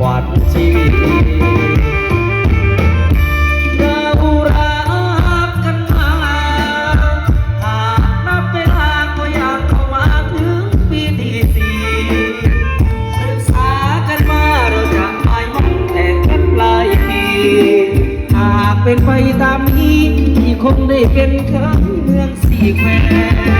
ວັນຊີວິດ ເຮົາຮັກກັນມາ ຫາກນັບເວລາກໍຢາກເຂົ້າມາເຖິງປີທີສີ່ ສຶກສາກັນມາ ເຮົາຈະໝາຍໝັ້ນແຕ່ງກັນຫຼາຍປີ ຫາກເປັນໄປຕາມນີ້ ທີ່ຄົງໄດ້ເປັນເຂີຍເມືອງສີ່ແຄວນ